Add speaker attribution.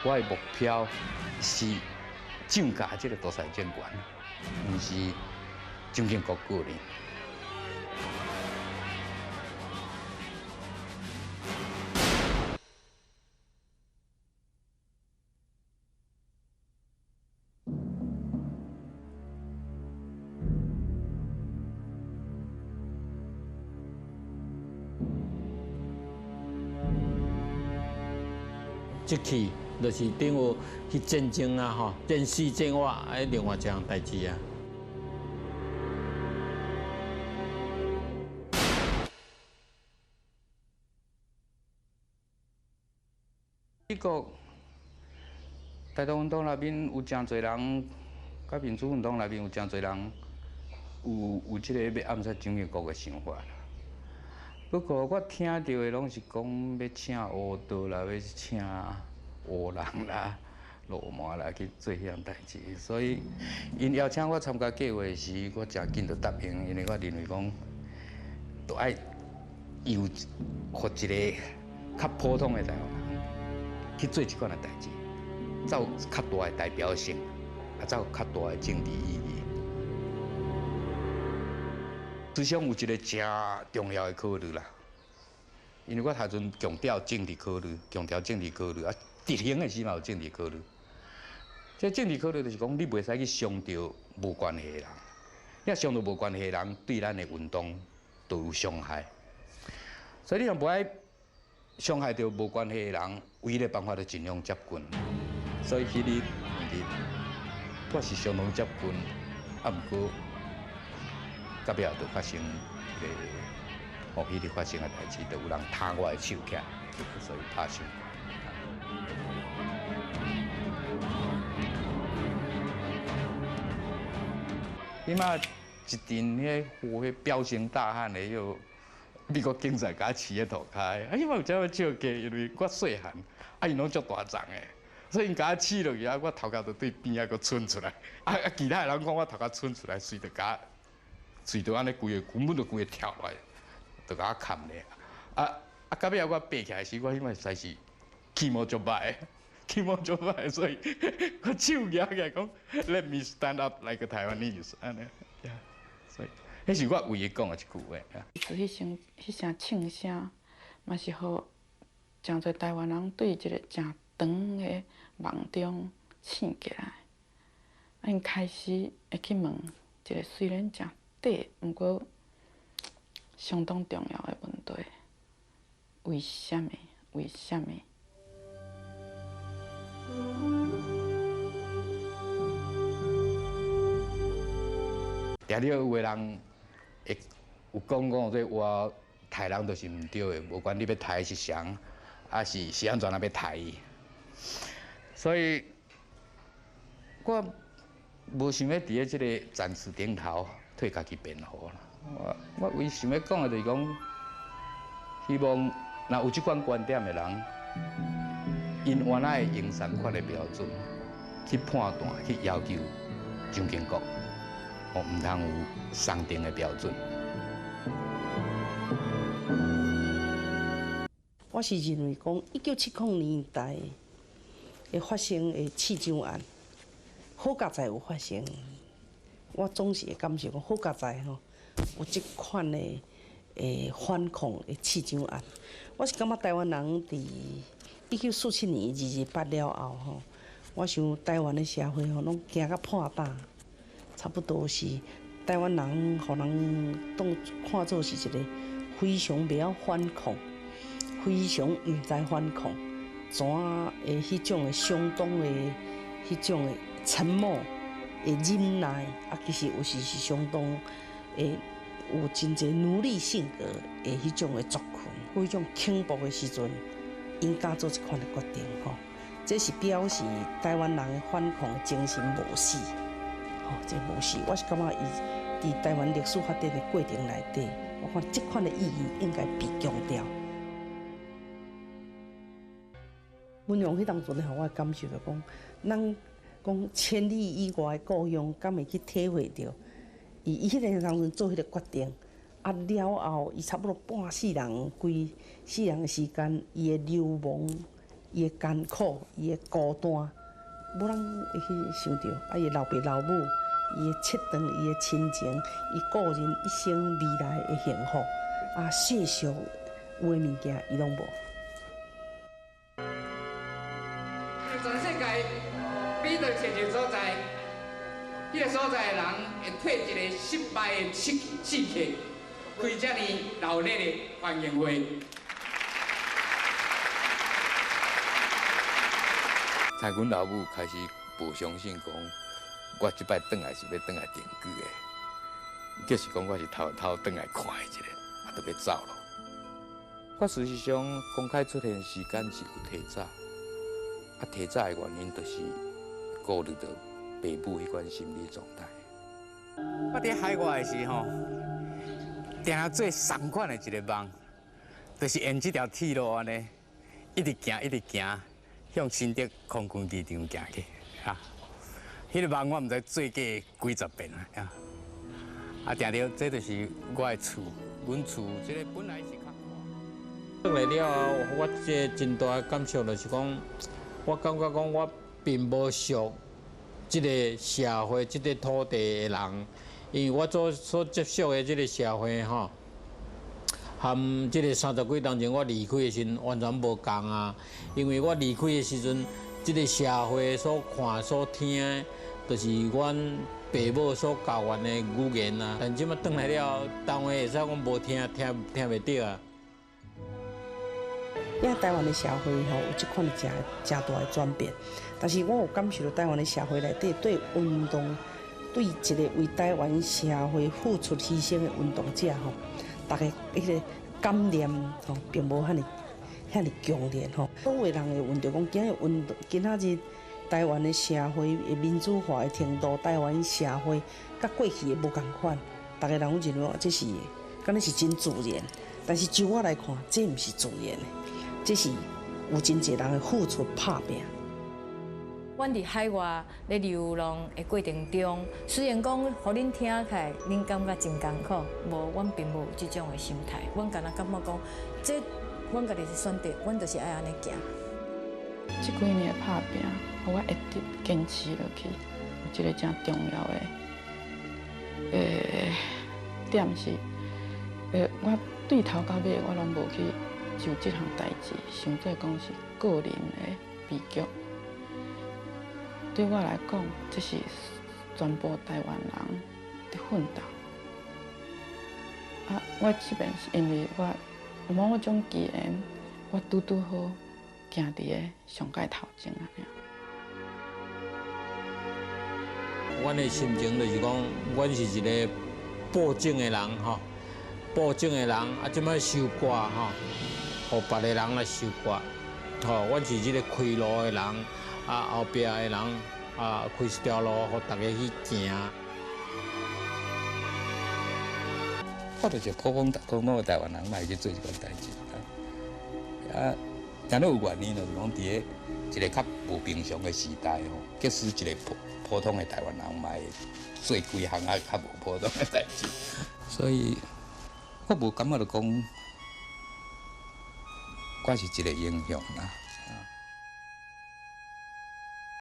Speaker 1: 我的目標是蔣介這個獨裁政權，毋是蔣經國個人。
Speaker 2: 這去就是等於去戰爭啊，吼，戰死戰活，哎，另外一項代誌啊。
Speaker 1: 美國台獨運動內面有誠濟人，佮民主運動內面有誠濟人有有這个欲暗殺蔣經國的想法。不過我聽著的攏是講欲請烏道啦，欲請烏人啦、羅馬啦去做彼項代誌，所以𪜶邀請我參加計畫時，我誠緊就答應，因為我認為講，著愛由予一个較普通的台灣人去做這款的代誌，才有較大的代表性，啊，才有較大的政治意義。思想有一个誠重要的考慮啦，因為我頭陣強調政治考慮，強調政治考慮，啊，執行的時嘛有政治考慮。這政治考慮就是講，你袂使去傷著無關係的人，你若傷著無關係的人，對咱的運動就有傷害。所以你若無愛傷害著無關係的人，唯一的辦法就盡量接近。所以彼日，我是相當接近，啊，毋過。到尾後就發生彼个，哦，彼日發生的代誌，就有人彈我的手起來，所以拍傷。彼馬一陣彼個彼彪形大漢的彼個美國警察共我飼佇塗跤，啊，彼馬有啥物笑價？因為我細漢，啊，𪜶攏足大隻的，所以𪜶共我飼落去啊，我頭殼就對邊仔閣伸出來，啊啊，其他的人講我頭殼伸出來，隨就共我。隨著按呢規个根本就規个跳落來，就共我崁咧。啊啊！到尾仔我爬起來時，我彼擺實在是起毛足歹，起毛足歹，所以我手舉起來講，Let me stand up like a Taiwanese，按呢。所以，彼是我唯一講的一句話。
Speaker 3: 彼聲彼聲銃聲，嘛是予誠濟台灣人對一个誠長的夢中醒起來。啊，𪜶開始會去問一个雖然誠短，毋過相當重要的問題：為啥物？為啥物？
Speaker 1: 定著有的人會有講講這話刣人就是毋對的，無管你欲刣的是誰，抑是是按怎欲刣伊。所以，我無想欲佇咧這个戰士頂頭替家己辯護啦。我我唯想欲講的就是講，希望若有這款觀點的人，𪜶原來會用仝款的標準去判斷、去要求蔣經國，哦，毋通有相定的標準。
Speaker 4: 我是認為講，1970年代會發生的刺蔣案，好佳哉有發生。我總是會感受講，好佳哉吼，有這款的反抗的刺蔣案。我是感覺台灣人佇1947年228了後吼，我想台灣的社會吼，攏驚甲破膽，差不多是台灣人，予人當看做是一個非常袂曉反抗、非常毋知反抗，怎的彼種的相當的彼種的沉默的忍耐，啊，其實有時是相當的有真濟奴隸性格的彼種的族群，彼種恐怖的時陣，𪜶敢做這款的決定吼，這是表示台灣人的反抗精神無死，吼，這無死。我是感覺伊佇台灣歷史發展的過程內底，我看這款的意義應該被強調。文榮彼當陣，予我感受就講，咱講千里以外的故鄉，敢會去體會著？伊伊彼个當陣做彼個決定，啊了後，伊差不多半世人、規世人的時間，伊的流亡，伊的艱苦，伊的孤單，無人會去想著。啊，伊老爸老母，伊的切斷，伊的親情，伊個人一生未來的幸福，啊，世俗有的物件，伊攏無。
Speaker 1: 全世界比著找一個所在，彼個所在的人會替一個失敗的刺客開遮爾鬧熱的歡迎會。蔡阮老母開始無相信講，我這擺轉來是欲轉來定居的，就是講我是偷偷轉來看伊一下，啊，就欲走囉。我事實上公開出現時間是有提早，啊，提早的原因就是顧慮著爸母彼款心理狀態。
Speaker 5: 我佇海外的時吼，定定做仝款的一个夢，就是沿這條鐵路按呢，一直行，一直行，向新竹空軍機場行去。啊，彼个夢我毋知做過幾十遍啊。啊，定著這就是我的厝，阮厝這个本來是較
Speaker 2: 轉來了後，我這真大的感受就是講，我感覺講我並無屬這个社會、這个土地的人，因為我所接觸的這个社會吼，和這个三十幾年前我離開的時陣完全無仝啊。因為我離開的時陣，這个社會所看、所聽的，就是阮爸母所教阮的語言啊。但這擺轉來了後，當話會使講無聽，聽聽袂著啊。
Speaker 4: 因為台灣的社會吼有這款的誠誠大的轉變，但是我有感受著台灣的社會內底對運動，對一个為台灣社會付出犧牲的運動者吼，大家彼个感念吼並無遐爾遐爾強烈吼。所有人會問著講，今日運動，今仔日台灣的社會的民主化的程度，台灣社會佮過去的無仝款，逐家人攏認為這是敢若是真自然，但是就我來看，這毋是自然的。這是有真濟人的付出拍拚。
Speaker 6: 阮佇海外咧流浪的過程中，雖然講予恁聽起來，恁感覺真艱苦，無，阮並無有這種的心態。阮敢若感覺講，這阮家己是選擇，阮就是愛按呢行。
Speaker 3: 這幾年的拍拚，予我一直堅持落去，有一個誠重要的點是，我對頭到尾我攏無去就這項代誌，想做講是個人的悲劇。對我來講，這是全部台灣人佇奮鬥。啊，我這邊是因為我某種機緣，我拄拄好行佇个上蓋頭前按呢。
Speaker 2: 阮的心情就是講，阮是一个播種的人吼，播種的人啊，這擺收割吼，予別个人來收割，吼，阮是這个開路的人，啊，後壁的人啊，開一條路，予大家去行。
Speaker 1: 我就是普普通通的台灣人，嘛會去做這款代誌。啊，但有原因，就是講佇个一个較無平常的時代吼，即使一个普普通的台灣人，嘛會做幾項啊較無普通的代誌。所以，我無感覺著講，我是一個英雄啦。